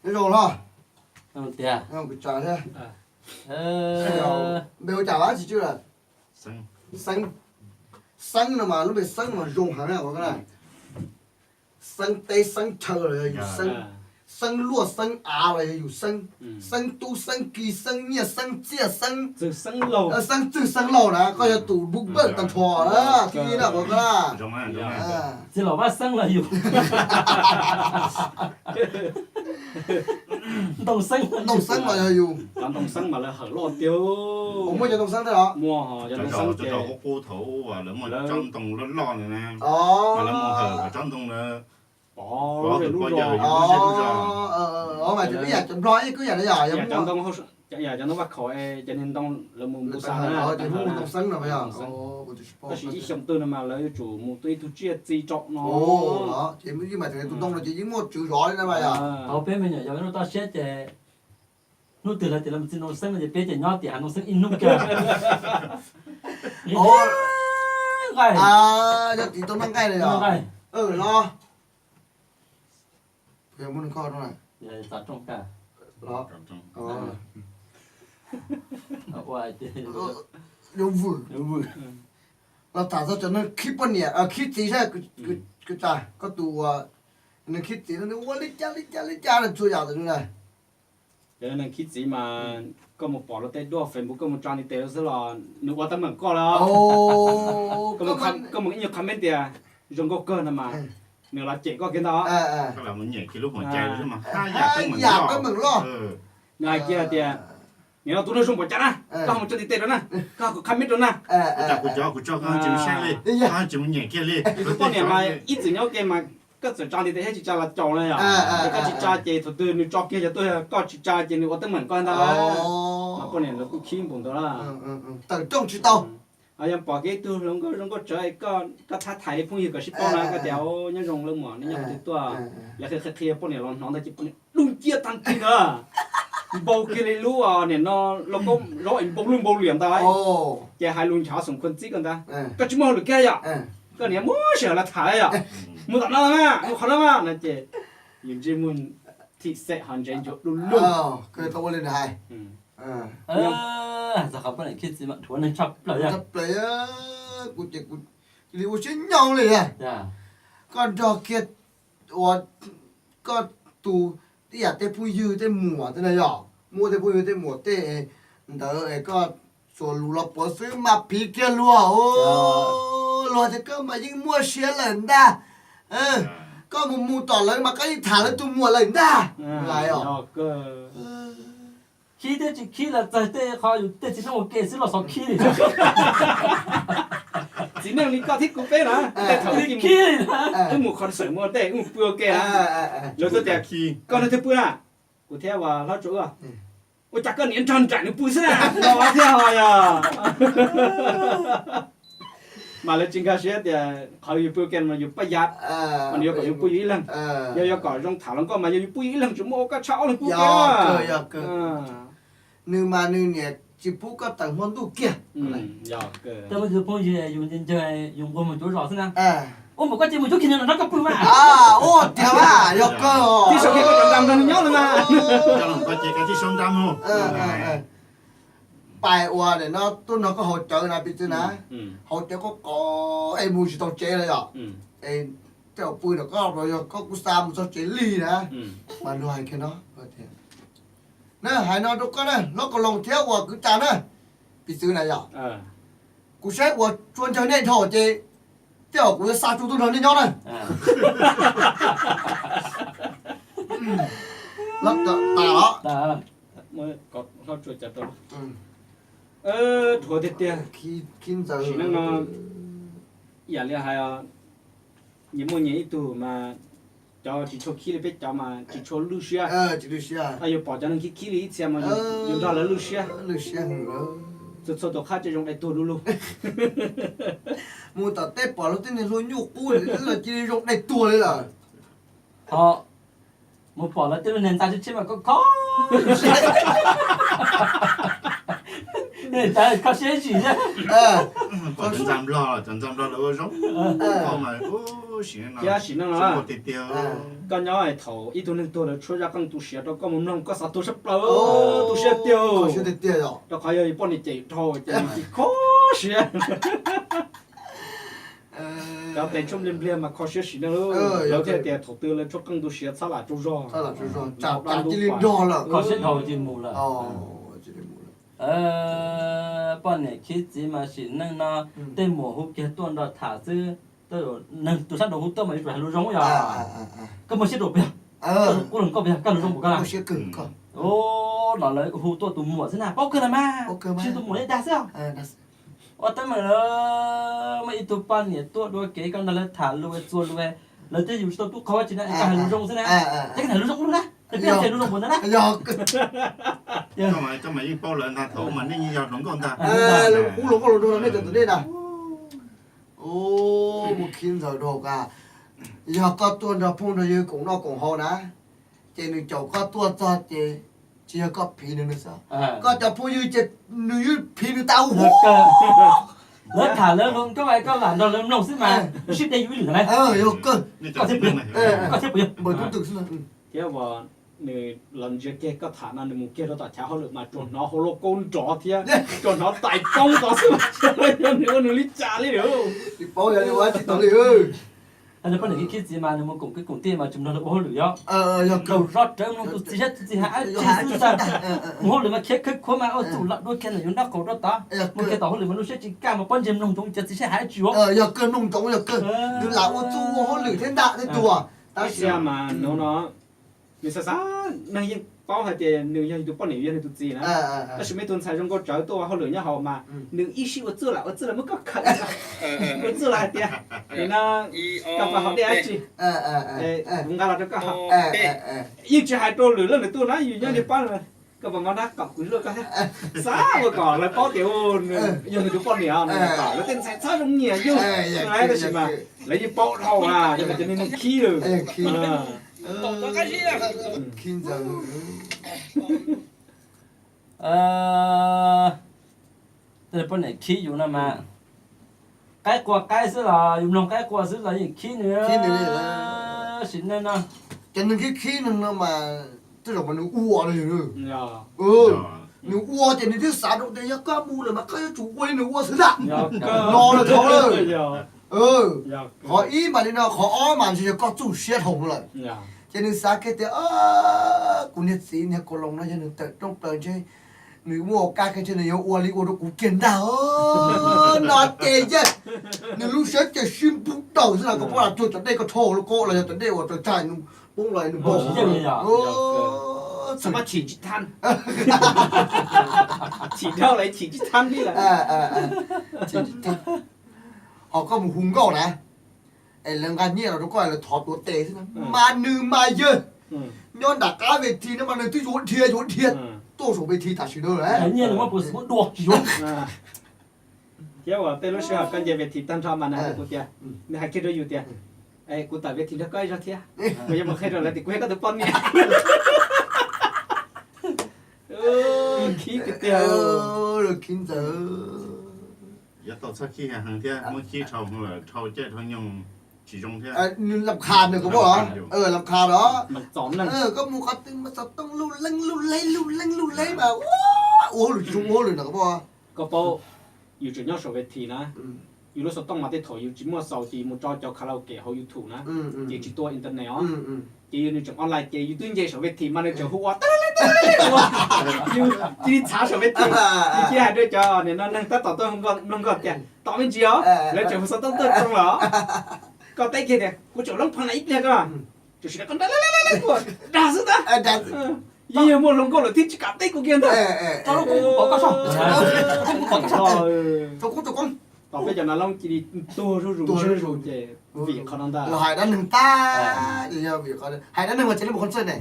Nyob zoo los? Tiag. Nyob zoo kuv tsav thiab. Npe hu cas vas tsis tswj lawm. Xeeb. Xeeb no mas lub npe Xeeb no mas zoo heev na. Xeeb teb xeeb chaw los yog yus xeeb, xeeb luaj xeeb av los yog yus xeeb, xeeb tub xeeb ki xeeb nyiaj xeeb txiaj xeeb, xeeb txwg xeeb laug na, koj yog tus npu npawj tag nrho thib ib na. Txiv Lau Vaj xeeb los yus, ntoo xeeb, ntoo xeeb los yog yus. Cov ntoo xeeb mas lawv hawm loj tiag. Muaj cov ntoo xeeb thiab los? Muaj, cov ntoo xeeb ces qub qub thaum ub lawv muaj tsob ntoo loj loj na, mas lawv mus hawm kom tsob ntoo na pov lub zej lub zos. Mas ib yam cov Nplog ib yam li yom, cov ntoo vaj khaum, cov niag ntoo lawv mus npu xa na, ntoo xeeb no. Tab sis ib xyoos twg no mas lawv yuav tsum mus tua ib tug tsiaj txi rau no. Ces yeej mas tus ntoo no ces yeej muaj tswv zov li na mas yog. Thaum peb me nyuam yaus ib hnub toj siab ces hnub twg lawv tias lawv mus txi ntoo xeeb no ces peb ces nyob tim hav ntoo xeeb ib hnub kawg. Nqaij, nyob tim tau noj nqaij na yom. Nqaij los. Txav rooj ka los. Vwm, los tham txog cov neeg khib poj niam khib txiv saib, koj tus uas neeg khib txiv no nws ua li cas li cas li cas txhua yam ntawm nws na. Cov neeg khib txiv mas koj mus pom lawv tej duab Facebook, koj mus tsa ntiv tes lawv xwb los nws ua teeb meem koj lawm. Koj mus ib nyuag comment tias zoo nkauj kawg no mas nws los cem koj kiag ntag. Koj los mus nyem kiag lub huam cai xwb mas haj yam teeb meem loj. Nws hais kiag tias, nim no tus neeg zoo npaum cas na, koj mus tsa ntiv tes rau na, koj kuv comment rau na. Kuv cov kuv tso koj tsis mus saib li, koj tsis mus nyem kiag li. Tus poj niam mas ib txwm nyob ua ke mas koj txawm tsa ntiv tes thiab tsis tsa los caum na yom. Ces koj tsis tsa ces thaum twg nws tso kiag cov tuaj, koj tsis tsa ces nws ua teeb meem koj ntag. Mas poj niam lawv kuj khib npaum ntawd na. Tawm rooj tsis tau. Ho yog pom kiag ib tug hluas nkauj zoo nkauj tsawv, koj thab thaiv li phooj ywg kom sib paub na, koj tias nyob zoo lawm muam, nej nyob qhov twg tuaj, lawv qhia qhia qhia poj niam los hnov ntag ces poj niam lub ciaj tag nrho ntag. Npau kiag li lub niam no lauj kaub zaub es npau lwj npau liam ntag. Ces hais lus nchav xoom khuas txib koj ntag, koj tsis muaj hauj lwm kiag yom, koj niam muab sij hawm los tham yom, mus tom no mas mus qhov no mas no ces yus ntsej muag thim xem ho ntse ncuav du lug. Txog qhov poj niam khib txiv mas dhuav neeg tshaj plaws, tshaj plaws, kuv ces kuv cia li ua siab nyob li a. Koj nrog kiag ua koj tus ib yam tej phooj ywg tej muam tej na yom, muaj tej phooj ywg tej muam tej ntawd es koj txuas lus los puav xwb mas piv kiag luag, luag tias koj mas yeej muaj siab lawm ntag. Koj mus mus tom lawv mas koj yeej tham lawv tus muam lawm ntag. Lais os. Khib thiab tsis khib los txawg tej qhov yus tej txiv neej ua ke xwb los xav khib li. Txiv neej li koj thiab kuv peb na, tej thaum wb khib li, wb mus qhov xeem mus tej wb mus pw ua ke na, lawv tuaj tias koj no twg pw na, kuv thiab ua hlob tsuas wb, ua cas koj niam nrog nraim nws pw xwb na, no thiab ho yog. Mas lawv tsis nkag siab tias qhov yus pw ua ke no yus paj yam, mas nws yuav kom yus pw yus ib leeg. Yog yuav kom zoo tham hluas nkauj mas yog yus pw yus ib leeg tsis muaj ua koj tshaj ob leeg pw ua ke. Nws mas nws niam tsis pub koj tawm hmo ntuj kiag. Tej phooj ywg, phooj ywg yus ncig ncig yus nquag mus cuav zos xwb na. Ua npaum koj ces mus cuab kiag nws los nrog koj pw mas. Ua tiag mas yog kawg. Tib sau kiag koj cov nra nrog nws nyob no mas. Coj los koj ces koj tib sau nra mus. Pais ua nim no tuaj nrog koj haus cawv na piv txwv na, haus cawv koj qo es mus tsis tau tsev lawm yom. Es tej zaum pw ntawm koj los yog koj kuj xa mus txog tsev lig na. Mas luag hais kiag no, na hais no rau koj na, hlob Kaus Loos thiab uas kwv tas na, piv txwv na yom, kuv saib uas tsuas ncaws nej dhau ces tej zaum kuv yuav xa tsuas tuaj nrog nej nyob na. Hlob tas os. Dhuav tiag tiag. Khib ntxawv. Sim neej no ib yam li hais, nyias muaj nyias ib tug mas cov tsis tshua khib li peb cov mas tsis tshua lwj siab. Yuav pom cov neeg khib khib li ib txhia mas yus nrog lawv lwj siab. Txhua txhua tus qhab tseem zoo dai tuag du lug. Mus tom teb pom luag tej niag hlua nyuj qub los cia li zoo dai tuag li lawm. Tho, mus pom lawv tej lub niag ntxa tshiab tshiab mas koj kho. Kho siab zim thiab. Pom cov ntxa nplog, cov ntxa nplog lawv ua zoo, koj mas sim neej no, tiag tiag. Koj nyob thaum ib tug neeg tuag lawv tshuab zaj qeej tu siav rau koj mus mloog koj xav tuag sab plaws, tu siab tiag. Rau qhov yog poj niam cem dhau ces kho siab. Cov tes tshuab npliag npliag mas kho siab sim neej. Lawv thiaj tias thaum twg lawv tshuab qeej tu siav txhob lam tsaug zog, kho siab dhau ces mus lawm. Poj niam khib txiv mas sim neej no tej muam hu kiag tuaj nrog tham xwb. Neeg tus sab nraud hu tuaj mas yuav tsum hais lus zoo yog. Koj muaj siab rau puas yog? Qub los koj puas yog, koj lus zoo puas koj? Los lawv hu tuaj tus muam xwb na, paub kawg los mas, tsis tus muam li dag xwb. Ua teeb meem lawm, muaj ib tug poj niam tuaj dua kev koj nrog lawv tham lus txuas lus, lawv twb yus tsis tau tub qhov tsis na, koj hais lus zoo xwb na. Ces koj hais lus zoo ua luaj na, es peb hais lus zoo puas ntawd na. Koj mas yeej paub lawv ntag, thaum ub mas nej yeej yog hluas nkauj ntag. Ub hluas nkauj los nej cov tus nej na. Mus khib ntxawm rau ka, yog koj tuaj nrog phooj nrog ywg koom noj koom haus na, ces nws caum koj tuaj txog ces tsis yog koj phiv nws xwb, koj cov phooj ywg ces nws yeej phiv nws tau hu. Lawv tham lawv hluas nkauj es koj lam nrog lawv mloog xwb mas, sib de yus ib lwm ntawd na. Koj thiab puas yog? Koj thiab puas yog? Thiab nws los ntsia kiag koj tham no nws mus kiag rau tom chav hauj lwm mas tsuas hnov hauv lauj kaub nrov thiab tsuas hnov tais poob tod xwb, yog nws ua nws li cas li lawm. Poj niam khib txiv mas nws mus koom kwv koom tij mas tsis nrog lawv ua hauj lwm yog. Kaum zog rawv mloog tus txiv siab tus txiv hais dab tsi xwb ntag. Mus hauj lwm mas khiav khawb khuav mas ua txuj lam dua kiag ntawm yus nraub qaum rau tod. Mus kiag tom hauj lwm mas lub siab tsis kaj mas pob ntseg mloog ntsoov cov txiv siab hais dab tsi ua. Yog kawg, mloog ntsoov yog kawg. Nws lam ua txuj ua hauj lwm thiab ntag thiab tuag. Tab sis mas hnub no nws xav xav, neeg yeej paub hais tias nws yog yus tus poj niam yog nws tus txiv na. Tab sis muaj ib tug ntxhais zoo nkauj tsawv tuaj ua hauj lwm nyob hauv mas nws ib sij ua txuj lam ua txuj lam muab koj khawm, ua txuj lam hais tias, nim no koj puas haus dej dab tsi, kuv nqa los rau koj haus. Yeej tsis hais rau lwm leej lwm tus na, yus nyob nws pab, koj puas nqa nab kom kuv luaj koj thiab. Xav ua kom lawv paub tias yog nws tus poj niam, kom lawv tej ntxhais txhob zoo nyiam yus. Tab sis mas lawv yeej paub dhau na, cov neeg khib lawm. Tej poj niam khib yus no mas, qaib qua qaib xwb los yus mloog qaib qua xwb los yeej khib nws. Sim neej no, cov neeg khib khib neeg no mas, tej zaum mas nws ua no, nws ua ces nws twb xav rau tias yog koj mus lawm mas koj yuav tsum ua li nws ua xwb ntag. No lawm thaum lawm. Qhov ib mas li no, qhov ob mas ntshe yog koj txuj siab dhau lawm. Ces nws xav kiag tias, kuv niag txiv niag kaus loos no yog nws tawm rooj plaws ntshe nws muaj kab kiag ntshe nws yuav ua li ua rau kuv kiag ntag. No ces yog nws lub siab ces sib npuj daws xwb los koj pom los cuag cov dej koj rho hauv lub kaub los yog cov dej uas tsaws tsag nws poob los nws npog. Chim tsis thab, chim dhau lawm chim tsis thab li lawm. Ho koj mus hu nkauj na, es lawv nqa nyiaj los rau koj es lawv thov tuav tes xwb na, mas nws mas yawg nyob nram qab ves thi no mas nws twb yuav dhia yuav dhia tuaj saum ves thi tam sim no lawm. Nyiaj nws muab puas xwm muab dua tsis yuav. Thiab uas tej lub sij hawm koj nce ves thi tag nrho mas nws hais rau kuv tias, nws hais kiag rau yus tias, kuv tawm ves thi nrog koj ib zaug thiab, kuv yuav mus qhia rau lawv tias kuv yog koj tus poj niam. Khib tiag tiag. Khib ntxawm. Yuav tau txhob khib heev thiab, muab khib dhau lawm dhau caij dhau nyoog tsis zoo thiab. Nws lam qha nws koj pom, lam qha los koj mus qhov twg mas xov tooj luj leej luj leej luj leej luj leej mas ua hauj lwm tsis zoo ua hauj lwm no koj pom. Koj paub, yus tseem nyob saum ves thi na, yus lub xov tooj mas tej thaum yus tsis muaj xaus ces yus mus tso cov karaoke hauv YouTube na, ces tsis tuaj internet os. Ces yus nws tseem online ces yus twb nce saum ves thi mas nws tseem hu ua, yus cia li txhav saum ves thi. Yus cia li hais rau cov nim no neeg tab tom tuaj mloog nkauj tias, tos me ntsis os, lawv tseem hu xov tooj tuaj txog lawm. Koj teb kiag tias kuv tseem loob pha na ib pliag ko, tam sim no koj nrag lawm lawm lawm tuaj dag xwb ntag. Yeej yog muaj hluas nkauj lawm thiab tsis kam teb kuv kiag ntag. Tso lub koob pom koj soj, koob pom koj soj. Tso koob, tso koob. Tos peb cov nav loob cia li tuag zuj zus zuj zus ces vim qhov no ntag. Hais dab neeg tag, hais dab neeg mas tseem li mus concert ne.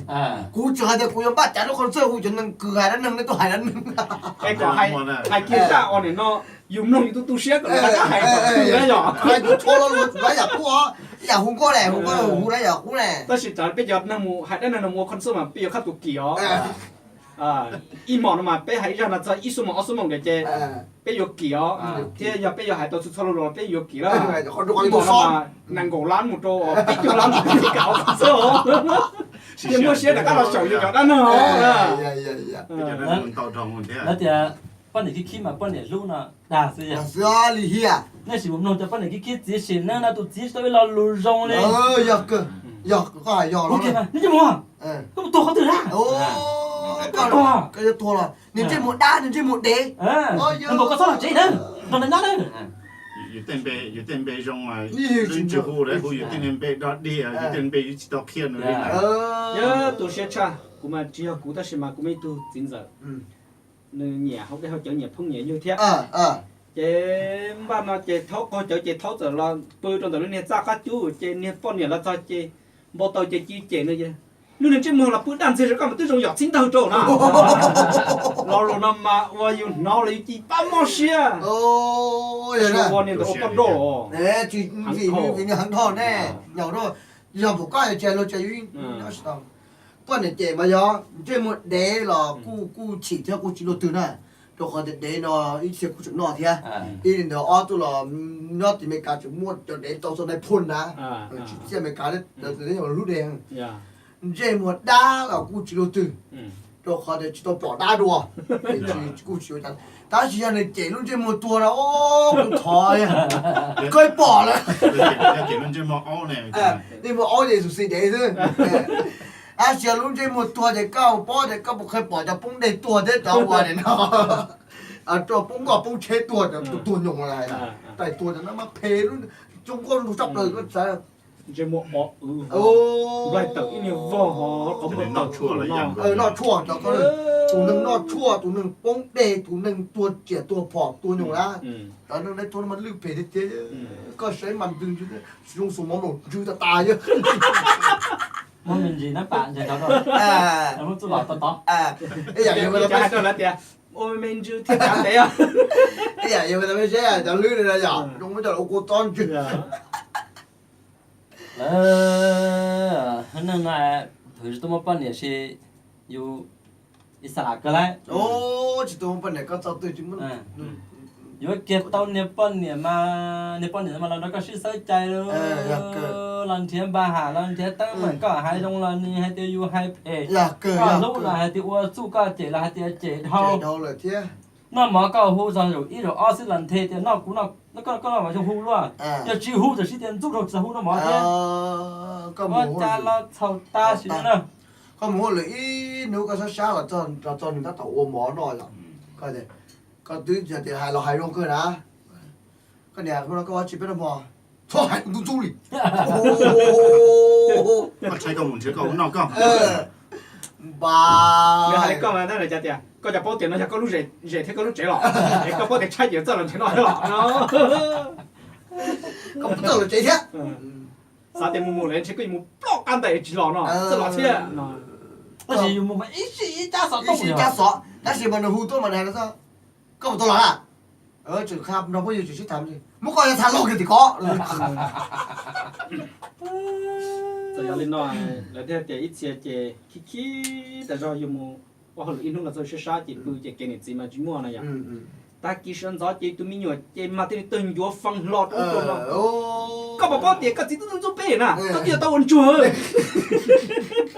Kuv tseem hais tias kuv yuav npaj cav lub concert hu cov neeg kws hais dab neeg nej tuaj hais dab neeg. Es kom hais kiag zaj uas nim no yus mloog yus tu tu siab kom lawv rov qab hais kom yus na yom. Hais kuv tshuav lo lus na yam qub os, yam hu nkauj ne, hu nkauj hu na yam qub ne. Tab sis tsam peb cov neeg mus hais dab neeg no mus ua concert mas peb yuav qhab tus kim os. Ib hmos no mas peb hais ib zag no txog ib xuab moos ob xuab moos ntawd ces peb yuav kim os, thiab yog peb yuav hais tau txhua txhua lo los peb yuav kim lawm. Ib hmos no mas nees nkaum lab mus rau peb caug lab ntawd peb kam ua txhua txhua os. Ces muaj siab rov qab los xyaum yus cov dab no. Lawv tias poj niam khib khib mas poj niam hlub no dag xwb yog. Nej sim mus mloog cov poj niam khib khib txiv sim neej no tus txiv tsis tau ib lo lus zoo li. Yog, yog, koj hais yog. Ua ke mas neb ntsej muag, koj mus tuag qhov twg na? Koj tuag, nws ntsej muag dab, nws ntsej muag dev. Npaum koj txhob los tsev na, nrog nws nyob na. Yus tej npe zoo mas tsis hu, hu yus tej npe dog dig, yus tej npe yus tsis tau qhia nws li na. Yog tu siab tshaj, kuv mas tsis yog kuv tab sis mas kuv muaj ib tug txiv ntxawm, nws nyiam hauv dej hauv cawv, nyiam phooj nyiam ywg thiab. Ces npaj no ces thaub qaug cawv ces thaub txawm los pw rau ntawm lub niag txaj qab cub ces niag poj niam los txog ces npau taws ces cia li cem nws. Lub niag ntsej muag los pw daj ntxiag zoo koj mas twb zoo yom txhib ntawg rau na. Lo lus no mas ua yus hnov los yus cia li pab mob siab. Ua niag ntawd ua poj nrauj. Yog pom koj ces luag ces yus nyob tsis tau. Poj niam cem mas yog ntsej muag dev los kuj kuj chim thiab kuj tsis luaj twg na, rau qhov tias dev no ib txhia kuj tseem noj thiab. Ib li ntawd ob tug los nyob tim Amelikas tseem muaj cov dev tau txog nai phoo na, tsis txij Amelikas, hlub dev. Ntsej muag dab los kuj tsis luaj twg, rau qhov tias tsis tau pom dab dua, kuj tsis ua cas. Tab sis yog nws cem lub ntsej muag tuag no, kuv thov koj pom lawm. Ntsej muag aub ces xus xis dev xwb. Tab sis yog lub ntsej muag tuag ces koj paub tias koj puas kheev pom cov poob dej tuag thiab cov ua no, rau poob nkoj poob tsheb tuag, cov tuag nyoos, tais tuag cov no mas phem, coob nkauj nraug tshaj plaws koj xav. Ntsej muag o w, nplaig tawm ib niag vog ho qhov muag tawm tshuaj los yog noj tshuaj, tus neeg noj tshuaj, tus neeg poob dej, tus neeg tuag riam tuag phom tuag nyoos na. Cov neeg dab tuag no mas lwj phem tiag tiag. Koj saib mas ntws ntws, zoo xus mov nplaum ntsws tas tas yog. Muab me ntsis nab pam ntseeg tod, muab txuj lom tod tod. Ib yam yog lawv tias ua me ntsis thiab cav ntev. Ib yam yog lawv me seb cov lwb no yog zoo muab coj los ua kua txob ntswg. Lawv neej no, thaum tsis tau muaj poj niam ces yus ib xav lam kawg lawm. Tsis tau muaj poj niam koj txoj twg tsis muaj. Yuav kiag tau niag poj niam mas, niag poj niam mas los nrog koj sib xawb cai, los nrhiav npa ham, los nrhiav teeb meem, koj hais zoo los nws hais tias yus hais phem, koj hlub los hais tias ua txuj, koj cem los hais tias cem dhau. Noj mov koj hu txog zaum ib zaum ob xwb los nthe tias noj kuv, koj noj mas zoo hu luaj, yog tsis hu tam sim tias ntxub dhau tsis hu noj mov thiab. Ua cas los txhaum tas sim no na. Koj mus hauj lwm ib hnub koj sab sab los txog nws tab tom ua mov noj yom, koj twb tias hais los hais zoo kawg na. Koj niam, koj tsis peb noj mov, txhob hais ntub ntxub li. Koj tshaib koj mus nrhiav koj ua noj koj. Npaj hais li koj mas tias koj cov paub tias no yog koj lub zem thiab koj lub tsev los, es koj paub tias tshaib ces txawj los nrhiav noj los no. Koj puas txawj los tsev thiab? Xav tias mus mus lawm ntshe koj yuav mus ploj qab ntais tsis los no, txawj los thiab no. Tab sis yus mus mas ib sij ib cab xov, ib sij ib cab xov, tab sis mas nws hu tuaj mas nws hais tias koj puas tau los na? Tseem qha nrog phooj ywg tseem sib tham, muab koj cov tham loj kiag tim ko. Txawm yog li no, lawv thiaj tias ib txhia ces khib khib tas zog, yus mus ua hauj lwm ib hnub los txog sab sab ces pw ces kev niam txiv mas tsis muaj no yom. Tag kis sawv ntxov ces tus me nyuam ces mas thiaj li tawg ncuav fee hlo rau ub rau no. Koj puas paub tias koj txiv twb ntxub peb na, koj twb yuav tau ua ntsuag.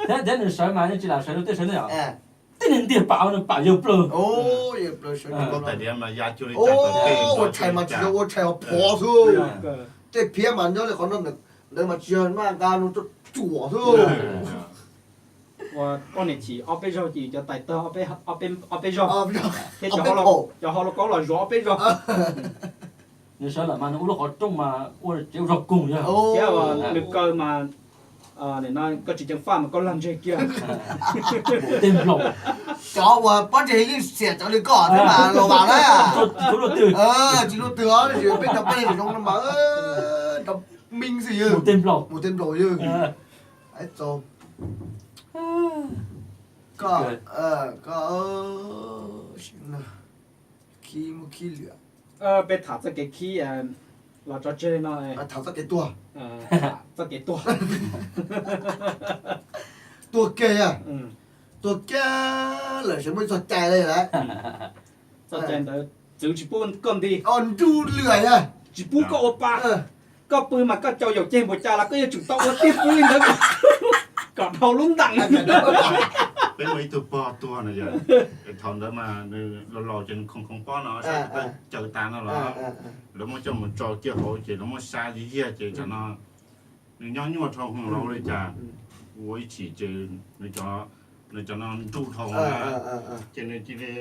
Thiab nws sawv mas yeej tsis lam sawv rau tej sawv ne yom. Tej niag ntiag pam nws pam yawg plaws. Ua tshais mas tsis yog ua tshais, phov xwb. Tej phiab mas nyob li qhov no ntawd mas tsis yog maj nqa no tuaj cuam xwb. Ua poj niam chim ob peb zaug ces cov tais tag ob peb zaug, thiab cov hau los kaub los zuav ob peb zaug. Nws sawv lawm mas nws ua lub qhov rooj mas ua tsev ua zog koog yog. Thiab nws kaw mas koj tsis ceev faj mas koj lag ntseg kiag. Tej nplaum, cov uas pob ntseg yeej xiam cov li koj thiab mas los vas na. Tsis luaj twg, tsis luaj twg os, peb cov peb zoo no mas cov meej xwb yog. Mus tej nplaum yog. Koj, koj khib muab khib lwm. Peb tham txoj kev khib los tso tseg no. Tham txoj kev tuag. Txoj kev tuag. Tuag kiag yog. Tuag kiag lawm, tsis muaj ib txoj cai li lawm. Txoj cai ntawd txwv tsis pub koj nti, nruj lwj, tsis pub koj ua pa. Koj pw mas koj cau yaum ceg npaum cas los koj yuav tsum tau ua tiag pw li ntawd kom dhau lub ntees. Peb muaj ib tug pog tuag no yog, thaum ntawd mas nws laus laus ces nws khoov khoov pob no, sab caws tas no los lawv muab coj mus tso kiag hauv ces lawv muab xa yig yag ces tam no nws nyob nyuaj dhau hwv los ua li cas, ua ib chim ces nws cov no nruj dhau na, ces nws cia li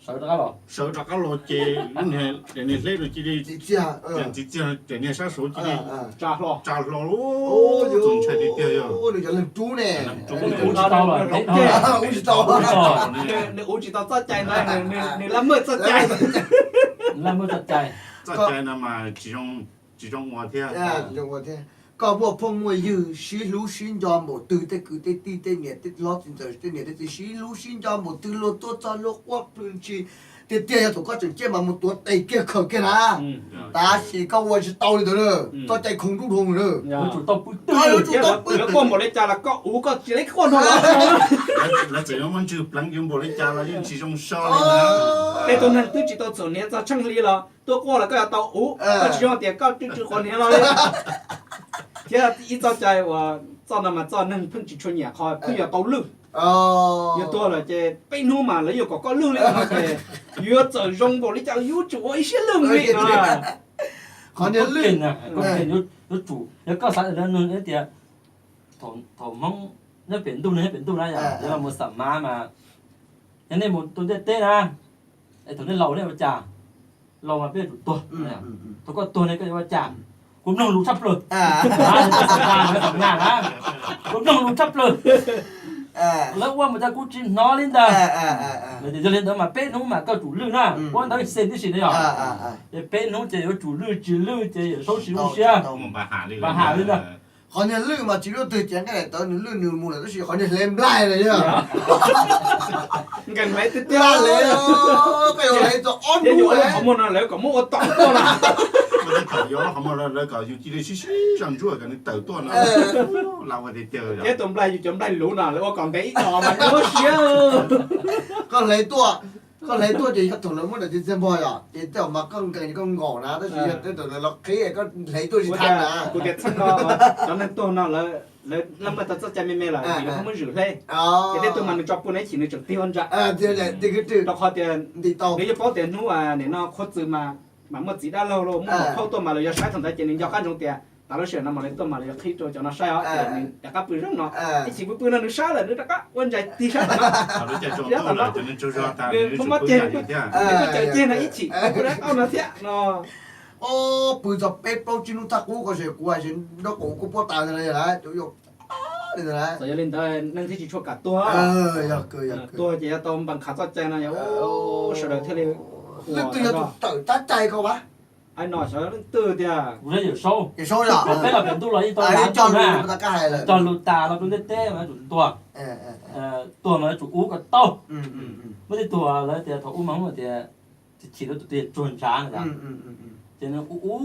sawv rov qab los ces lub niag daim niag hleb nws cia li ntxiv txiag, daim niag sab saud cia li tsa hlo, tsa hlo lawm, tus ntshai tiag tiag yog. Nws cov neeg rub ne, nws ua tsis tau, nws ua tsis tau txoj cai ntawd, nws laj maj txoj cai, laj maj txoj cai, txoj cai no mas tsis zoo ua thiab. Koj muaj phooj muaj ywg sib hlub sib nco npaum twg, tej kwv tej tij tej niam tej hlob txiv ntxawm tej niam tej txiv sib hlub sib nco npaum twg, luag tuaj txog luag quaj plhws ntshis tiag tiag, yog thaum koj tseem ciaj mas mus tuav tes kiag khaws kiag na. Tab sis koj ua tsis tau li ntawd, txoj cai khoov nruj dhau lawm. Yuav tsum tau pw twg, yuav tsum tau pw twg, quaj npaum li cas los koj uv, koj tsis lab quaj no los lawv txawm yuav muab ntswg pleev yuav npaum li cas los yeej tsis zoo so li na. Tej tug neeg twb tsis tau txhuam hniav txog tsheej hli los tuaj quaj los koj yuav tau uv, koj tsis zoo tias koj twb tsw qhov hniav no li. Thiab ib txoj cai uas txoj no mas txoj neeg pheej tsis tshua nyiam qhov pheej yuav tau lwj. Yuav tuag lawm ces peb hnub mas lawv yuav kom koj lwj li no ces yuav txawm zoo npaum li cas los yuav tsum ua ib siab lwj li no. Qhov niag lwj, yuav tsum, yog koj xav tias, thaum Hmoob nyob pem ntuj, nyob pem ntuj na yom, yog mus xam mav mas, yog nej mus rau ntiaj teb na, es thaum nej laus nej ua cas? Laus mas peb yuav tsum tuag. Thaum koj tuag ne koj yuav ua cas? Kuv mloog lus tshaj plaws. Xam mav na, kuv mloog lus tshaj plaws. Lawv ua mas cas kuv tsis hnov li ntag. Yog li ntawd mas peb hnub mas koj tsum lwj na, ua ntawd xes tib si na yom. Ces peb hnub ces yuav tsum lwj, tsis lwj ces yawm saub tsis zoo siab. Npaj ham li ntag. Qhov niag lwj mas tsis muaj leej twg cev nqaij daim tawv nws lwj nws mus lawm, tab sis qhov niag hle nplaig na yog, nkees hle tiag tiag, hle, koj yuav hle txog ob hnub, qhov muag no lawv kom muab ua tom tuaj na. Ua tej thaum yuav qhov muag no lawv kom yus cia li sib sib zog ntsuab kom nws tawm tuaj no, la ua tiag tiag. Thiab tus nplaig yus cov nplaig luv no lawv ua kom ntev ib los mas nyuaj siab. Koj hle tuaj, koj hle tuaj ces yog thaum lawv muab daim txiag txiag npog yom, ces tej zaum mas koj nkees ces koj nkaum na, tab sis yog tej thaum lawv los qhib koj hle tuaj tsis tau na. Kuv tias txheej no cov neeg tuag no lawv laj maj tau txoj cai me me lawm vim lawv muab zwm hle. Ces tej tug mas nws tso pw no ib chim nws tseem tig ua ntsa, rau qhov tias nws yeej paub tias hnub nim no qhuav txwm mas, mas muaj txiv dab laug los muaj maum phauj tuaj mas lawv yuav saib thaum ntawd ces nws nco qab ntsoov tias tas lub sij hawm no mam li tuaj mam li yuav qhib rau cov no saib os, ces nws rov qab pw zoo no. Ib chim pw pw no nws sab lawm nws rov qab ua ntsais tig sab tom no. Nws muaj mob ceg, nws tuaj caws ceg no ib chim pw rau qauj no thiab no. Pw txog peb plaub tsib hnub thaj qub ko es kuv hais nraub qaum kuj puab tas ntag lauj. Txawm yog li ntawd neeg thiaj tsis tshua kam tuag. Tuag ces yuav tau npaj qhab txoj cai no yog sawv daws thiaj li. Leej twg yog tus tawm tsab cai ko a? Ai no xyov leej twg tiag. Kuv yawm saub, yawm saub yog peb los pem ntuj los yeej tau cog lus tas los rau ntiaj teb mas yuav tsum tuag. Tuag mas yuav tsum ub kom tau. Muaj tej tug lawv tias thaum ub mas tias chim rau tus twg tsuag ntshav na yom. Ces nws ub ub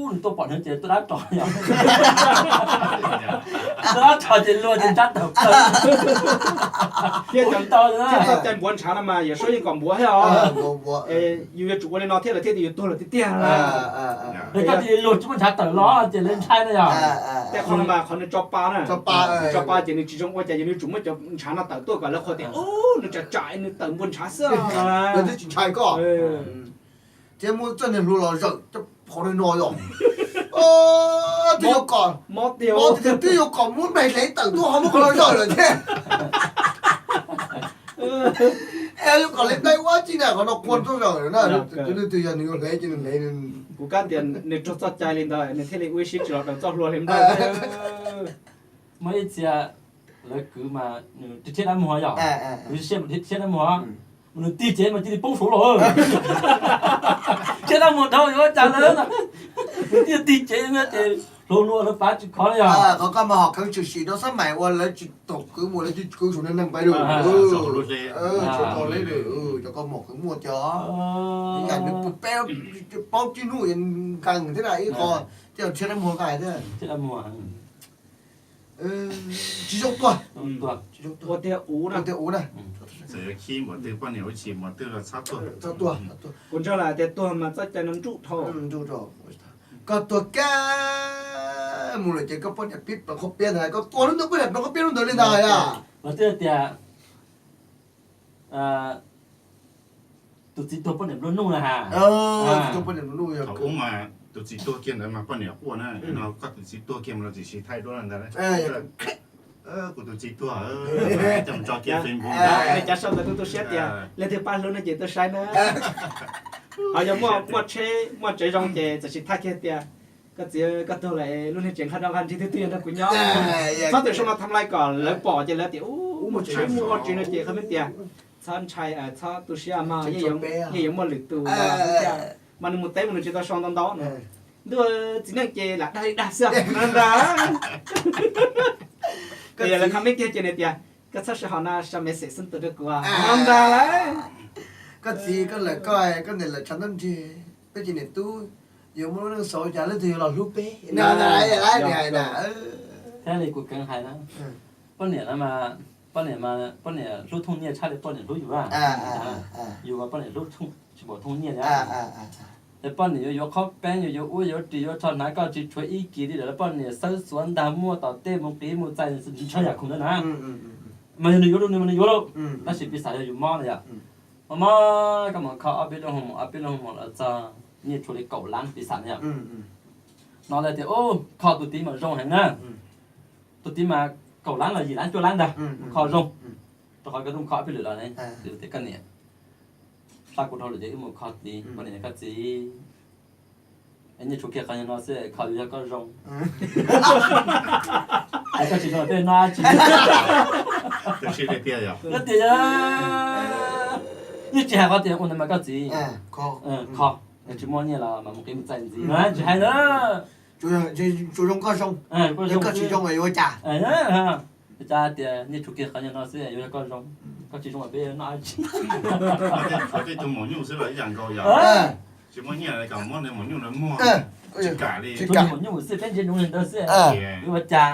nws tuaj pom hnub ces tuaj dab tsi yom. Tuaj dab tsi ces luag ces ntshav tawm plaws. Thiab cov txoj cai npuav ntshav no mas yawm saub yeej kom npuav thiab os. Yus yuav tsum ua li no thiab lawv thiaj tias yus tuag lawm tiag tiag. Koj cia li luag tsis muaj ntshav tawm los ces lawv ntshai na yom. Tej qhov no mas qhov nws tso pa na, tso pa ces nws tsis zoo ua cas, yog nws tsum muab cov ntshav no tawm tuaj kom lawv qhuas tias nws tsam tsam nws tawm npuav ntshav xwb. Lawv thiaj tsis ntshai koj. Thiab muab txoj niag hlua los zawm cov qhov no yom. Twb yuav kom, mob tiag, twb yuav kom muab nplaig hle tawm tuaj ho muab qhov no zawm lawm thiab. Es yuav kom hle nplaig ua tsi na, qhov no qhua tuaj zawm na. Leej twg yog nws yuav hle ces nws hle. Kuv kab tias nws raug txoj cai li ntawd nws thiaj li ua ib siab tsis los daws txoj hlua hle nplaig. Muaj ib txhia lawv kwv mas nws thiab dab muag yom, kwv siab thiab dab muag, mas nws tig cev mas cia li poob saud los. Thiab dab muag dhau yuav ua cas lawm, nws thiaj tig cev ces hluas hluas lawv pav tsis khov li yom. Qhov ko mas hom kheev tshwm sim rau xab maim uas lawv tsis tau kwv mus, lawv tsis kwv saum neeg pais lawm. Cov ko muaj tiag, ib yam nws peb plaub tsib hnub nkees thiab na ib qho, thiab thiab dab muag nqaij thiab. Tsis zoo tuag. Tsis zoo tuag. Ua tiag ua tiag ua na. Txawm yuav khib npaum twg poj niam ua tsis npaum twg los txhob tuag. Txhob tuag. Kuv nrog lawm tias tuag mas txoj cai no nruj dhau. Nruj dhau. Koj tuag kiag mus lawm ces koj poj niam pib pleev qhov piab ntag, koj tua lub ntawd poj niam pleev qhov piab lub ntawd li ntag yom. Los twb tias tus txiv tuag poj niam nplua nuj na ha. Tus txiv tuag poj niam nplua nuj yog ub mas tus txiv tuag kiag ntawd mas poj niam quaj na, no koj tus txiv tuag kiag mas los tsis sib thaij duab ntawd. Kuv tus txiv tuag, coj mus tso kiag Facebook. Li cas sau ntawd tu tu siab tias leej twg pab hlub no ces tuaj saib na. Ho yog muaj tsheb muaj tsev zoo ces txawm sib thaij kiag tias koj txiv koj tuag lawm, lub niag tsev nqhaj dab nqhaj nrig twg twg yog nrog kuv nyob. Txhob tias sau no tham lais kom lawv pom ces lawv tias ub muaj tsheb muaj ua tsev no ces qhov me tias txhob ntshai, txhob tu siab mog, yeej yuav muaj lwm tus mas nws mus teb mas nws tsis tau sau ntau ntau na. Ntuj, txiv neej ces lam dag li dag xwb ntag. Yog lawv comment kiag ces nws tias koj txhob sib hais no, sau message xwb tuaj rau kuv ntag lauj. Koj txiv koj lawm koj, koj niam lawm tshav ntuj nrig, peb ces niam tub yuav muaj lub neej xaus cas leej twg yuav los hlub peb. Thiab li kuv kheev hais na, poj niam no mas, poj niam, poj niam hlub thooj nyiaj tshaj li poj niam hlub yus. Yus mas poj niam hlub tsis npaum thooj nyiaj li. Es poj niam yuav yuav qhov peeb, yuav yuav ub yuav ris, yuav rho hnav koj tsis tshuav ib kis li lawm, poj niam xawb xuav ntag, muaj tom tej mus qiv mus txais ntshaw yam khoom ntawd na. Mas yog nws yuav rau nws mas nws yuav lauj, tab sis piv xam yog yus mob na yom. Mob mob koj mus kho ob peb lub hoo maum, ob peb lub hoo maum los txog nyiaj tshuav li kaum lab piv xam na yom. No lawv tias ub kho tus tid mas zoo heev na. Tus tid mas kaum lab los yim lab cuaj lab ntag, kho zoo. Rau qhov koj tuaj kho ob peb lwm los ne, tias koj niam xa kuv rau lawm ces wb mus kho tid, koj niam koj txiv, nyiaj tshuav kiag qhov no xwb, kho yog koj zoo. Koj tsis zoo peb noj dab tsi? Koj tias yeej tsis hais qhov tias ua ntawd mas koj txiv kho, tsis muaj nyiaj los mas mus qiv mus txais ntxiv, tsis hais na. Tsuas zoo koj zoo, koj tsis zoo yuav ua cas? Cas tias nyiaj tshuav kiag qhov no xwb yuav yog koj zoo, koj tsis zoo peb noj dab tsi? Tshuav tej tug maum nyuj xwb los ib yam nkaus yom. Tsis muaj nyiaj kom muab nws maum nyuj lawv muag, tsis kam li. Tshuav maum nyuj xwb peb ntsia zoo li ntawd xwb, yuav ua cas?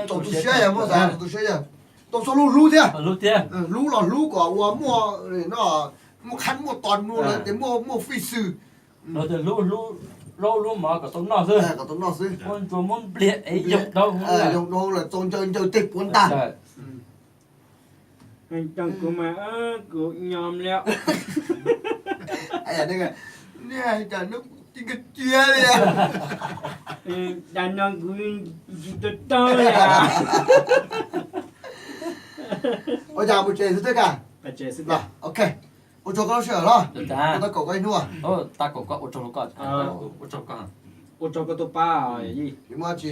Tau tu siab yog muaj xav tau tu siab yog tau txog lub hlub thiab, hlub los hlub kom ua muaj, muaj qhab muaj tos, muaj lawv tias muaj fij xwm. Los tias hlub hlub zaub hlub mov kom tau noj xwb, kom tau noj xwb. Muab ntsuag muab npliag es yog dau, yog dau lawm txaus ncaws ncaws teg puav ntag. Hais tau kuv mas kuv nyo li. Niag hais tias hnub ti nkag cia li. Cas no kuv tsis tau tau li. Ua cas mus tsev xwb thiab ka? Ok, ua tsaug koj lub sij hawm los, kuv tau kaum koj ib hnub. Tau kaum koj, ua tsaug koj, ua tsaug koj tus pab. Tsis muaj dab tsi.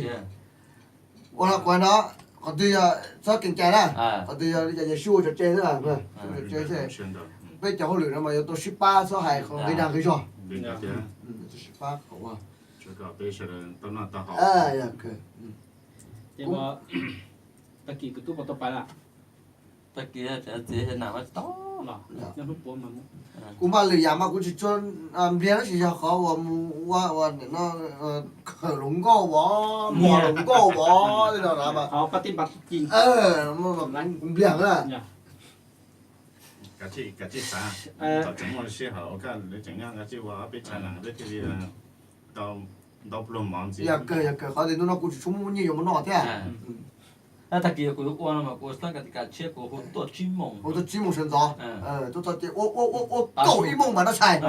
Ua no kuv no, qhov twg yog txhob keev cai na, qhov twg yog li cas ces sib ua tseg xwb, peb cov hauj lwm no mas yuav tau sib pab, txhob hais qhov nqi dag nqi zog. Sib pab kom ua. Tag kis kuv tub puas tau pais lawm? Tag kis txiv nam tsis tau. Kuv mas lwm yam mas kuv tsis tshua npliag, tab sis yog qhov uas mus ua ua no, khawm hluas nkauj vov, mos hluas nkauj vov li no na mas kuv npliag na. Kav tsij xav, thaum tseem muaj sij hawm ua kaj lawv tseem nyob, kav tsij ua ob peb tshav nab peb thiaj li tau pluag mov ntxiv. Yog kawg, yog kawg, qhov tias hnub no kuv tsis tshua muaj nyiaj yuav mus noj thiab. Tag kis kuv ua no mas kuv ua xab ka tis kas tshiab, kuv hu tuaj tsib moos, hu tuaj tsib moos sawv ntxov, tuaj txog ces ua ua ua ua kaum ib moos mas noj tshais.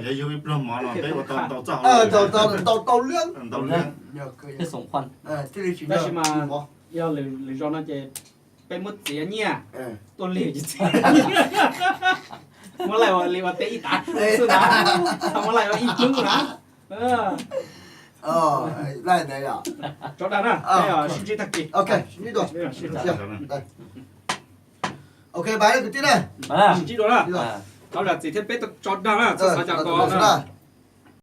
Yog yug ib pluag mov no peb ua tau ntau txoj hauj lwm, ntau ntau liab. Thiaj xoom qhuaj. Tab sis mas yog lwm zaus no ces peb muab txiav nyiaj tuaj lig txiav, muab laij ua li ua teb ib tav xwb na, muab laij ua ib hnub na. Tso dag na, sib ntsib tag kis. Ok, sib ntsib dua. Ok, bye kwv tij na. Sib ntsib dua na. Thov zam txim thiab peb tso dag na, txhob xav cas tos na.